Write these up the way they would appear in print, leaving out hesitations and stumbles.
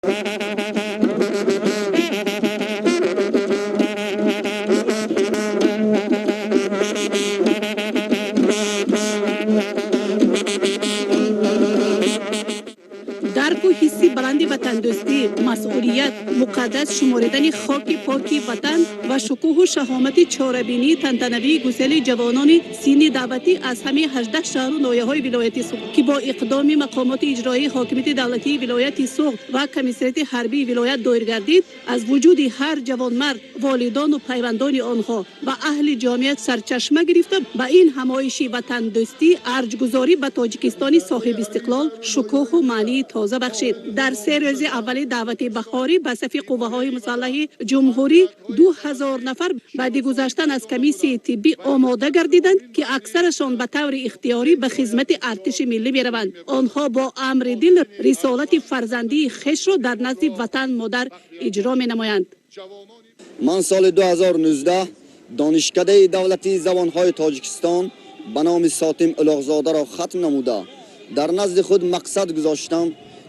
Дарку ҳисси баланди ватандӯстӣ, масъулият, муқаддас шуморидани хоки поки ватан ва шукӯҳу шаҳомати чорабинии тантанавии гусели ҷавонони синни даъватӣ аз ҳамаи 18 шаҳру ноҳияҳои вилояти Суғд, ки бо иқдоми мақомоти иҷроии ҳокимияти давлатии вилояти Суғд ва комиссариати ҳарбии вилоят доир гардид, аз вуҷуди ҳар ҷавонмард, волидону пайвандони онҳо ва аҳли ҷомиат сарчашма гирифта, ба ин ҳамоиши ватандӯстӣ, арҷгузорӣ ба Тоҷикистони соҳибистиқлол шукӯҳу маънии тоза бахшид. Дар 3 рӯзи аввали даъвати баҳорӣ ба сафи қувваҳои мусаллаҳи ҷумҳурӣ 2000 нафар баъди гузаштан аз комиссияи тиббӣ омода гардиданд, ки аксарашон ба таври ихтиёрӣ ба хизмати артиши миллӣ мераванд. Онҳо бо амри дил рисолати фарзандии хешро дар назди ватан модар иҷро менамоянд. Ман соли 2019 Донишкадаи давлатии забонҳои Тоҷикистон ба номи Сотим Улуғзодаро хатм намуда, дар назди худ мақсад гузоштам,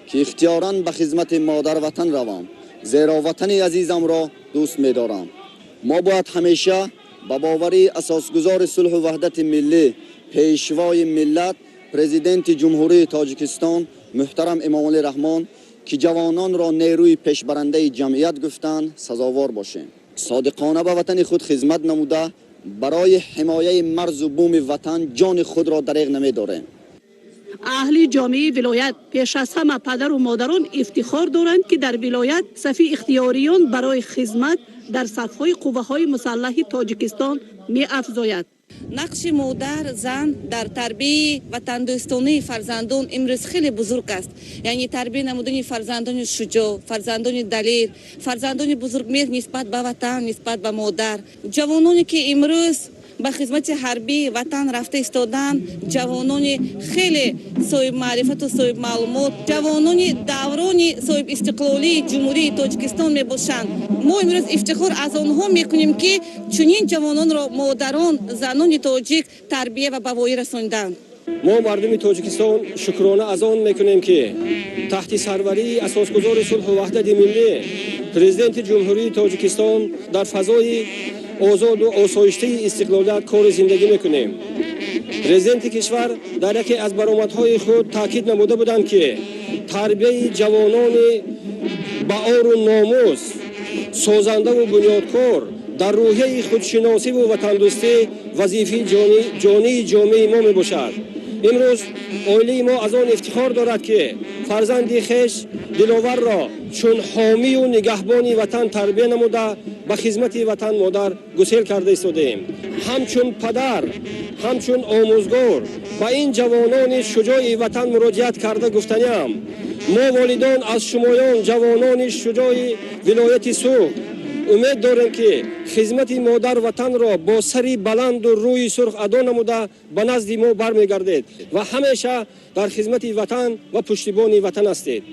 ки ихтиёран ба хизмати модар ватан равам, зеро ватани азизамро дӯст медорам. Мо бояд ҳамеша ба боварии асосгузори сулҳу ваҳдати миллӣ, пешвои миллат, президенти Ҷумҳурии Тоҷикистон муҳтарам Эмомалӣ Раҳмон, ки ҷавононро нерӯи пешбарандаи ҷамъият гуфтанд, сазовор бошем. Содиқона ба ватани худ хизмат намуда, барои ҳимояи марзу буми ватан ҷони худро дареғ намедорем. Аҳли ҷомеаи вилоят, пеш аз ҳама падару модарон, ифтихор доранд, ки дар вилоят сафи ихтиёриён барои хизмат дар сафҳои қувваҳои мусаллаҳи Тоҷикистон меафзояд. Нақши модар, зан дар тарбияи ватандӯстонии фарзандон имрӯз хеле бузург аст. Яъне тарбия намудани фарзандони шуҷоъ, фарзандони далер, фарзандони бузургмеҳр нисбат ба ватан, нисбат ба модар. Ҷавононе, ки имрӯз ба хизмати ҳарбии ватан рафта истоданд, ҷавонони хеле соҳибмаърифату соҳибмаълумот, ҷавонони даврони соҳибистиқлолии Ҷумҳурии Тоҷикистон мебошанд. Мо имрӯз ифтихор аз онҳо мекунем, ки чунин ҷавононро модарон, занони тоҷик тарбия ва ба воя расонданд. Мо, мардуми Тоҷикистон, шукрона аз он мекунем, ки таҳти сарварии асосгузори сулҳу ваҳдати миллӣ, президенти Ҷумҳурии Тоҷикистон, дар фазои озоду осоиштаи истиқлолият кори зиндагӣ мекунем. Президенти кишвар дар яке аз баромадҳои худ таъкид намуда буданд, ки тарбияи ҷавонони ба ору номус, созандаву бунёдкор дар рӯҳияи худшиносиву ватандӯстӣ вазифаи ҷонии ҷомеаи мо мебошад. Имрӯз оилаи мо аз он ифтихор дорад, ки фарзанди хеш Диловарро чун ҳомию нигаҳбони ватан тарбия намуда, ба хизмати ватан модар гусел карда истодаем. Ҳамчун падар, ҳамчун омӯзгор ба ин ҷавонони шуҷои ватан муроҷиат карда гуфтаниам: мо, волидон, аз шумоён, ҷавонони шуҷои вилояти Суғд, умед дорем, ки хизмати модар ватанро бо сари баланду рӯи сурх адо намуда, ба назди мо бармегардед ва ҳамеша дар хизмати ватан ва пуштибони ватан ҳастед.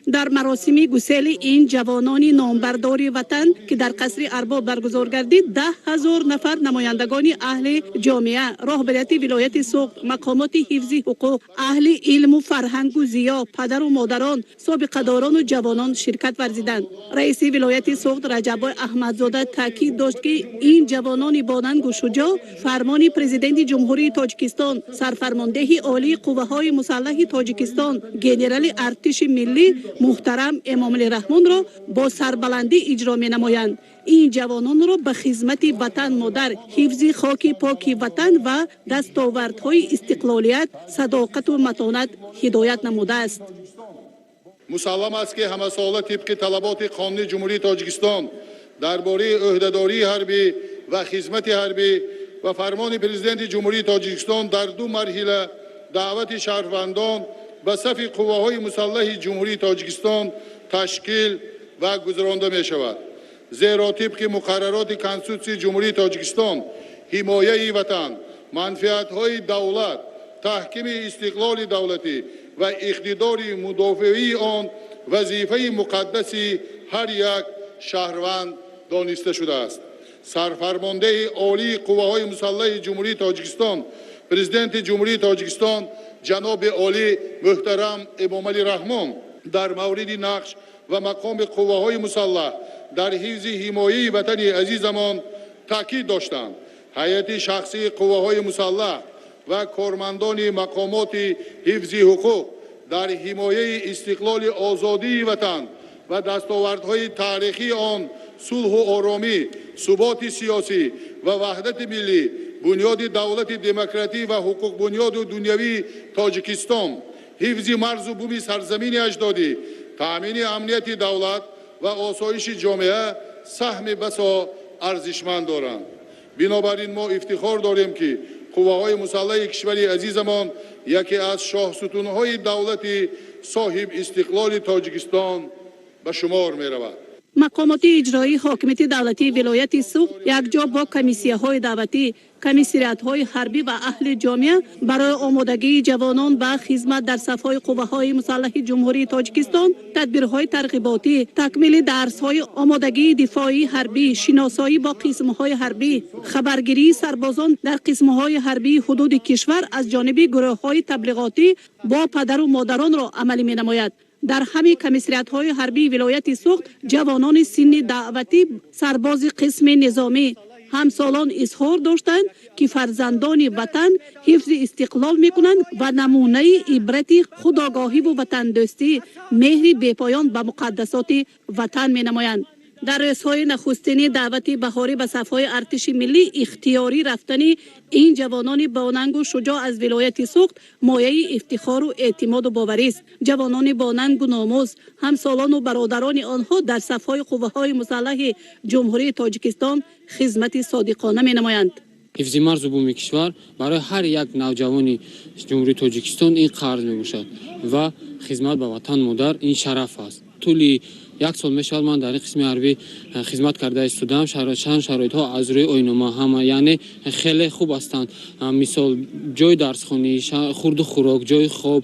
Дар маросими гусели ин ҷавонони номбардори ватан, ки дар қасри Арбоб баргузор гардид, 10 000 нафар намояндагони аҳли ҷомеа, роҳбарияти вилояти Суғд, мақомоти ҳифзи ҳуқуқ, аҳли илму фарҳангу зиё, падару модарон, собиқадорону ҷавонон ширкат варзиданд. Раиси вилояти Суғд Раҷаббой Аҳмадзода таъкид дошт, ки ин ҷавонони бонангу шуҷоъ фармони президенти Ҷумҳурии Тоҷикистон, сарфармондеҳи олии қувваҳои мусаллаҳи Тоҷикистон, генерали артиши миллӣ муҳтарам Эмомалӣ Раҳмонро бо сарбаландӣ иҷро менамоянд. Ин ҷавононро ба хизмати ватан модар, ҳифзи хоки поки ватан ва дастовардҳои истиқлолият, садоқату матонат ҳидоят намудааст. Мусаллам аст, ки ҳамасола тибқи талаботи қонуни Ҷумҳурии Тоҷикистон дар бораи ӯҳдадории ҳарбӣ ва хизмати ҳарбӣ ва фармони президенти Ҷумҳурии Тоҷикистон дар ду марҳила даъвати шаҳрвандон ба сафи қувваҳои мусаллаҳи Ҷумҳурии Тоҷикистон ташкил ва гузаронда мешавад, зеро тибқи муқаррароти Конститутсияи Ҷумҳурии Тоҷикистон ҳимояи ватан, манфиатҳои давлат, таҳкими истиқлоли давлатӣ ва иқтидори мудофиавии он вазифаи муқаддаси ҳар як шаҳрванд дониста шудааст. Сарфармондеҳи олии қувваҳои мусаллаҳи Ҷумҳурии Тоҷикистон, президенти Ҷумҳурии Тоҷикистон ҷаноби олӣ муҳтарам Эмомалӣ Раҳмон дар мавриди нақш ва мақоми қувваҳои мусаллаҳ дар ҳифзи ҳимояи ватани азизамон таъкид доштанд. Ҳайати шахсии қувваҳои мусаллаҳ ва кормандони мақомоти ҳифзи ҳуқуқ дар ҳимояи истиқлоли озодии ватан ва дастовардҳои таърихии он, сулҳу оромӣ, суботи сиёсӣ ва ваҳдати миллӣ, бунёди давлати демократӣ ва ҳуқуқбунёду дунявии Тоҷикистон, ҳифзи марзу буми сарзамини аҷдодӣ, таъмини амнияти давлат ва осоиши ҷомеа саҳми басо арзишманд доранд. Бинобар ин мо ифтихор дорем, ки қувваҳои мусаллаҳи кишвари азизамон яке аз шоҳсутунҳои давлати соҳиб истиқлоли Тоҷикистон ба шумор меравад. Мақомоти иҷроии ҳокимияти давлатии вилояти Суғд якҷо бо комиссияҳои даъватӣ, комиссариатҳои ҳарбӣ ва аҳли ҷомеа барои омодагии ҷавонон ба хизмат дар сафҳои қувваҳои мусаллаҳи Ҷумҳурии Тоҷикистон тадбирҳои тарғиботӣ, такмили дарсҳои омодагии дифоии ҳарбӣ, шиносоӣ бо қисмҳои ҳарбӣ, хабаргирии сарбозон дар қисмҳои ҳарбии ҳудуди кишвар аз ҷониби гурӯҳҳои таблиғотӣ бо падару модаронро амалӣ менамояд. Дар ҳамаи комиссариатҳои ҳарбии вилояти Суғд ҷавонони синни даъватӣ, сарбози қисми низомӣ, ҳамсолон изҳор доштанд, ки фарзандони ватан ҳифзи истиқлол мекунанд ва намунаи ибрати худогоҳиву ватандӯстӣ, меҳри бепоён ба муқаддасоти ватан менамоянд. Дар рӯзҳои нахустини даъвати баҳорӣ ба сафҳои артиши миллӣ ихтиёрӣ рафтани ин ҷавонони бонангу шуҷоъ аз вилояти Суғд мояи ифтихору эътимоду боварист. Ҷавонони бонангу номус, ҳамсолону бародарони онҳо дар сафҳои қувваҳои мусаллаҳи Ҷумҳурии Тоҷикистон хизмати содиқона менамоянд. Ҳифзи марзу буми кишвар барои ҳар як навҷавони Ҷумҳурии Тоҷикистон ин қарз мебошад ва хизмат ба ватан модар ин шараф аст. Тӯли як сол мешавад ман дар ин қисми ҳарбӣ хизмат карда истодаам. Чанд шароитҳо аз рӯи оинома ҳама, яъне хеле хуб ҳастанд. Мисол, ҷои дарсхонӣ, хурду хӯрок, ҷои хоб,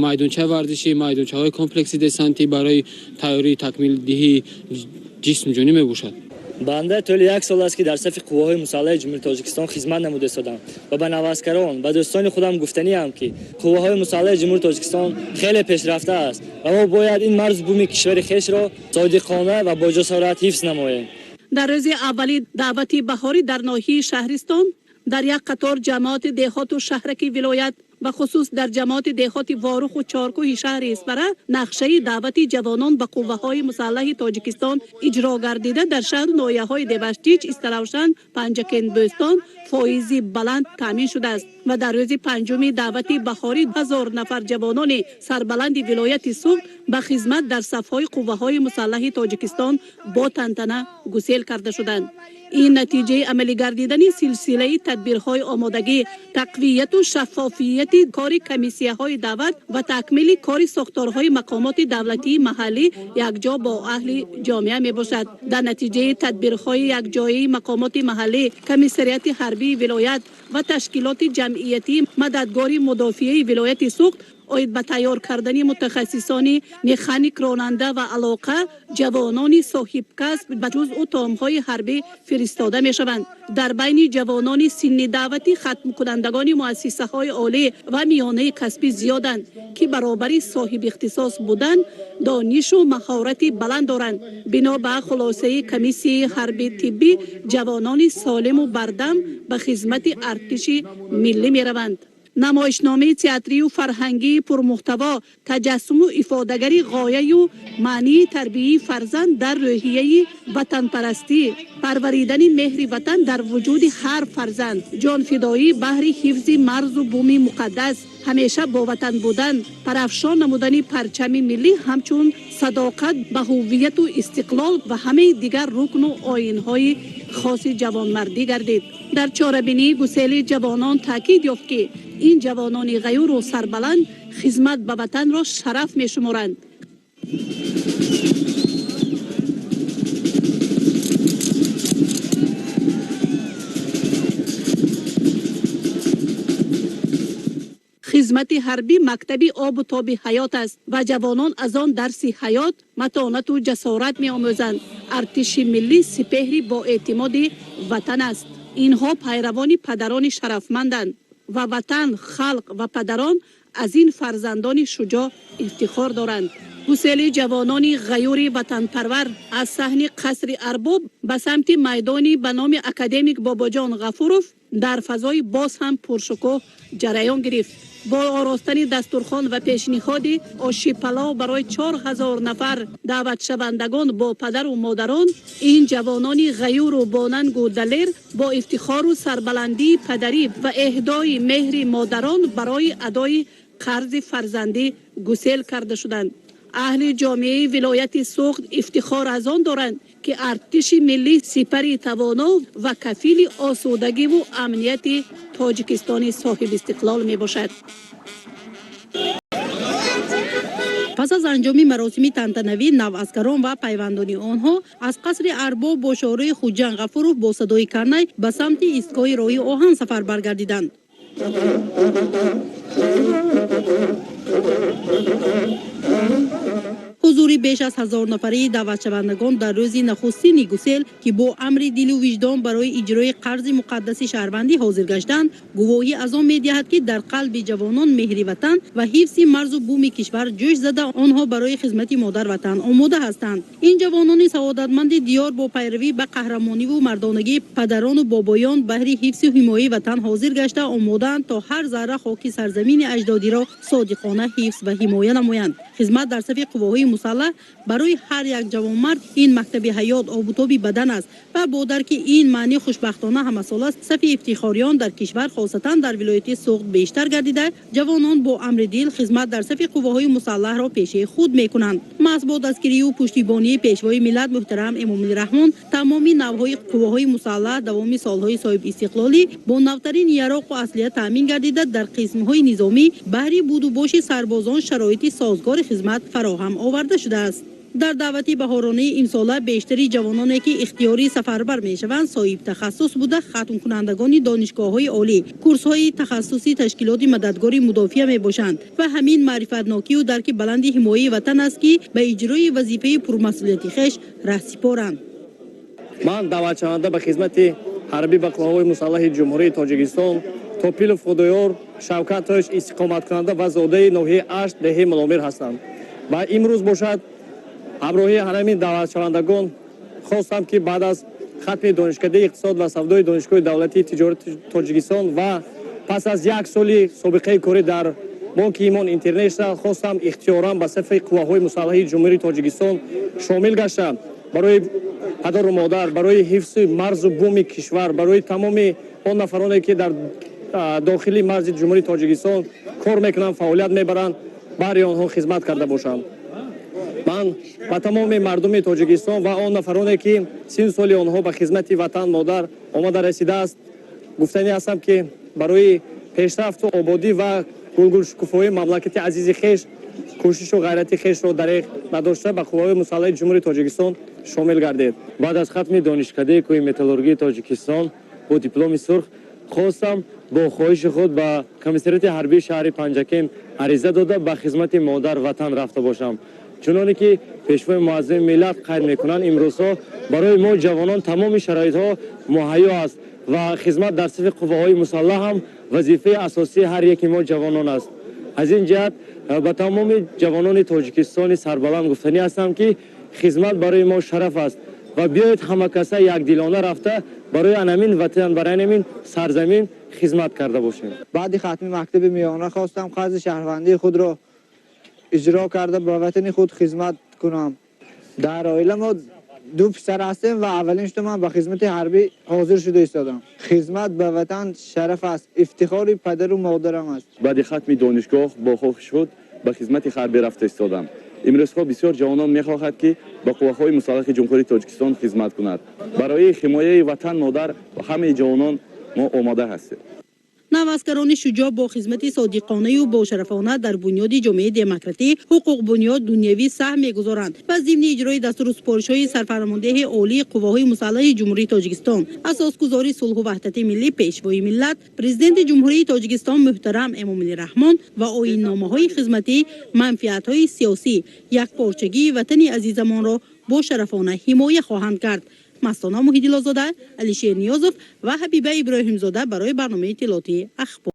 майдончаи варзишӣ, майдончаҳои комплекси десантӣ барои тайёрии такмилдиҳии ҷисмҷонӣ мебошад. Банда тӯли як сол аст, ки дар сафи қувваҳои мусаллаҳи Ҷумҳурии Тоҷикистон хизмат намуда истодам ва ба наваскарон, ба дӯстони худам гуфтаниам, ки қувваҳои мусаллаҳи Ҷумҳурии Тоҷикистон хеле пешрафта аст ва мо бояд ин марзу буми кишвари хешро содиқона ва бо ҷасорат ҳифз намоем. Дар рӯзи аввали даъвати баҳорӣ дар ноҳияи Шаҳристон, дар як қатор ҷамоати деҳоту шаҳраки вилоят, бахусус дар ҷамоати деҳоти Воруху Чоркӯҳи шаҳри Исфара, нақшаи даъвати ҷавонон ба қувваҳои мусаллаҳи Тоҷикистон иҷро гардида, дар шаҳру ноҳияҳои Деваштич, Истаравшан, Панҷакент, Бӯстон фоизи баланд таъмин шудааст ва дар рӯзи панҷуми даъвати баҳорӣ 1000 нафар ҷавонони сарбаланди вилояти Суғд ба хизмат дар сафҳои қувваҳои мусаллаҳи Тоҷикистон бо тантана гусел карда шуданд. Ин натиҷаи амалигардидани силсилаи тадбирҳои омодагӣ, тақвияту шаффофияти кори комиссияҳои даъват ва такмили кори сохторҳои мақомоти давлатии маҳаллӣ якҷо бо аҳли ҷомеа мебошад. Дар натиҷаи тадбирҳои якҷоии мақомоти маҳаллӣ, комиссариати ҳарбии вилоят ва ташкилоти ҷамъиятии мададгори мудофиаи вилояти Суғд оид ба тайёр кардани мутахассисони механик, ронанда ва алоқа, ҷавонони соҳибкасб ба ҷузъу томҳои ҳарбӣ фиристода мешаванд. Дар байни ҷавонони синни даъватӣ хатмкунандагони муассисаҳои олӣ ва миёнаи касбӣ зиёданд, ки баробари соҳибихтисос будан донишу маҳорати баланд доранд. Бино ба хулосаи комиссияи ҳарби тиббӣ, ҷавонони солиму бардам ба хизмати артиши миллӣ мераванд. Намоишномаи театрию фарҳангии пурмуҳтаво таҷассуму ифодагари ғояю маънии тарбияи фарзанд дар рӯҳияи ватанпарастӣ, парваридани меҳри ватан дар вуҷуди ҳар фарзанд, ҷонфидоӣ баҳри ҳифзи марзу буми муқаддас, ҳамеша бо ватан будан, парафшон намудани парчами миллӣ ҳамчун садоқат ба ҳуввияту истиқлол ва ҳамаи дигар рукну оинҳои хоси ҷавонмардӣ гардид. Дар чорабинии гусели ҷавонон таъкид ёфт, ки ин ҷавонони ғаюру сарбаланд хизмат ба ватанро шараф мешуморанд. Хизмати ҳарбӣ мактаби обу тоби ҳаёт аст ва ҷавонон аз он дарси ҳаёт, матонату ҷасорат меомӯзанд. Артиши миллӣ сипеҳри боэътимоди ватан аст. Инҳо пайравони падарони шарафманданд ва ватан, халқ ва падарон аз ин фарзандони шуҷоъ ифтихор доранд. Гусели ҷавонони ғаюри ватанпарвар аз саҳни Қасри Арбоб ба самти майдони ба номи академик Бобоҷон Ғафуров дар фазои боз ҳам пуршукӯҳ ҷараён гирифт. Бо оростани дастурхон ва пешниҳоди оши палов барои 4000 нафар даъватшавандагон бо падару модарон, ин ҷавонони ғаюру бонангу далер бо ифтихору сарбаландии падарӣ ва эҳдои меҳри модарон барои адои қарзи фарзандӣ гусел карда шуданд. Аҳли ҷомеаи вилояти Суғд ифтихор аз он доранд, ки артиши миллӣ сипари тавоно ва кафили осудагиву амнияти Тоҷикистони соҳибистиқлол мебошад. Пас аз анҷоми маросими тантанавӣ, наваскарон ва пайвандони онҳо аз Қасри Арбоб бо шоҳроҳи Хуҷанд Ғафуров бо садои карнай ба самти истгоҳи роҳи оҳан сафар баргардиданд. Ҳузури беш аз 1000 нафарии даъватшавандагон дар рӯзи нахустини гусел, ки бо амри дилу виҷдон барои иҷрои қарзи муқаддаси шаҳрвандӣ ҳозир гаштанд, гувоҳӣ аз он медиҳад, ки дар қалби ҷавонон меҳри ватан ва ҳифзи марзу буми кишвар ҷӯш зада, онҳо барои хизмати модар-ватан омода ҳастанд. Ин ҷавонони саодатманди диёр бо пайравӣ ба қаҳрамониву мардонагии падарону бобоён баҳри ҳифзу ҳимояи ватан ҳозир гашта, омодаанд то ҳар зарра хоки сарзамини аҷдодиро содиқона ҳифз ва ҳимоя намоянд. Хизмат дар сафи қувваҳои мусаллаҳ барои ҳар як ҷавонмард ин мактаби ҳаёт, обутоби бадан аст ва бо дарки ин маънӣ, хушбахтона, ҳамасола сафи ифтихориён дар кишвар, хосатан дар вилояти Суғд, бештар гардида, ҷавонон бо амри дил хизмат дар сафи қувваҳои мусаллаҳро пешаи худ мекунанд. Маҳз бо дастгирию пуштибонии Пешвои миллат муҳтарам Эмомалӣ Раҳмон тамоми навъҳои қувваҳои мусаллаҳ давоми солҳои соҳибистиқлолӣ бо навтарин яроқу аслиҳа таъмин гардида, дар қисмҳои низомӣ баҳри будубоши сарбозон шароити созгори хизмат фароҳам оварда шудааст. Дар даъвати баҳоронаи имсола бештари ҷавононе, ки ихтиёрӣ сафарбар мешаванд, соҳибтахассус буда, хатмкунандагони донишгоҳҳои олӣ, курсҳои тахассуси ташкилоти мададгори мудофиа мебошанд ва ҳамин маърифатнокию дарки баланди ҳимояи ватан аст, ки ба иҷрои вазифаи пурмасъулияти хеш раҳсипоранд. Ман даъватшаванда ба хизмати ҳарбӣ ба қувваҳои мусаллаҳи Ҷумҳурии Тоҷикистон Топилов Худоёр Шавкатович, истиқоматкунанда ва зодаи ноҳияи Ашт, деҳаи Муломир ҳастам ва имрӯз бошад ҳамроҳии ҳамин даъватшавандагон хостам, ки баъд аз хатми Донишкадаи иқтисод ва савдои Донишгоҳи давлатии тиҷорати Тоҷикистон ва пас аз як соли собиқаи корӣ дар Бонки Имон Интернешнал хостам ихтиёран ба сафи қувваҳои мусаллаҳи Ҷумҳурии Тоҷикистон шомил гашта, барои падару модар, барои ҳифзи марзу буми кишвар, барои тамоми он нафароне, ки дар дохили марзи Ҷумҳурии Тоҷикистон кор мекунанд, фаъолият мебаранд, баҳри онҳо хизмат карда бошам. Ман ба тамоми мардуми Тоҷикистон ва он нафароне, ки сину соли онҳо ба хизмати ватан модар омада расидааст, гуфтанӣ ҳастам, ки барои пешрафту ободӣ ва гулгулшукуфоии мамлакати азизи хеш кӯшишу ғайрати хешро дареғ надошта, ба қувваҳои мусаллаҳи Ҷумҳурии Тоҷикистон шомил гардед. Баъд аз хатми Донишкадаи кӯҳи металлургии Тоҷикистон бо дипломи сурх хостам бо хоҳиши худ ба комиссариати ҳарбии шаҳри Панҷакент ариза дода, ба хизмати модар ватан рафта бошам. Чуноне ки Пешвои муаззами миллат қайд мекунанд, имрӯзҳо барои мо ҷавонон тамоми шароитҳо муҳайё аст ва хизмат дар сафи қувваҳои мусаллаҳ ҳам вазифаи асосии ҳар яки мо ҷавонон аст. Аз ин ҷиҳат ба тамоми ҷавонони Тоҷикистони сарбаланд гуфтанӣ ҳастам, ки хизмат барои мо шараф аст ва биёед ҳамакаса якдилона рафта барои анамин ватан, барои анамин сарзамин хизмат карда бошем. Баъди хатми мактаби миёна хостам қарзи шаҳрвандии худро иҷро карда, ба ватани худ хизмат кунам. Дар оила мо ду писар ҳастем ва аввалин шуда ман ба хизмати ҳарбӣ ҳозир шуда истодам. Хизмат ба ватан шараф аст, ифтихори падару модарам аст. Баъди хатми донишгоҳ бо хоҳиши худ ба хизмати ҳарбӣ рафта истодам. Имрӯзҳо бисёр ҷавонон мехоҳад, ки ба қувваҳои мусаллаҳи Ҷумҳурии Тоҷикистон хизмат кунад. Барои ҳимояи ватан модар ва ҳамаи ҷавонон мо омода ҳастем. Наваскарони шуҷоъ бо хизмати содиқонаю бошарафона дар бунёди ҷомеаи демократӣ, ҳуқуқбунёд, дунявӣ саҳм мегузоранд ва зимни иҷрои дастуру супоришҳои Сарфармондеҳи Олии Қувваҳои мусаллаҳи Ҷумҳурии Тоҷикистон, асосгузори сулҳу ваҳдати миллӣ, Пешвои миллат, Президенти Ҷумҳурии Тоҷикистон муҳтарам Эмомалӣ Раҳмон ва оинномаҳои хизматӣ, манфиатҳои сиёсӣ, якпорчагии ватани азизамонро бошарафона ҳимоя хоҳанд кард. Мастона Муҳиддилозода, Алишер Ниёзов ва Ҳабиба Иброҳимзода барои барномаи иттилоотии Ахбор.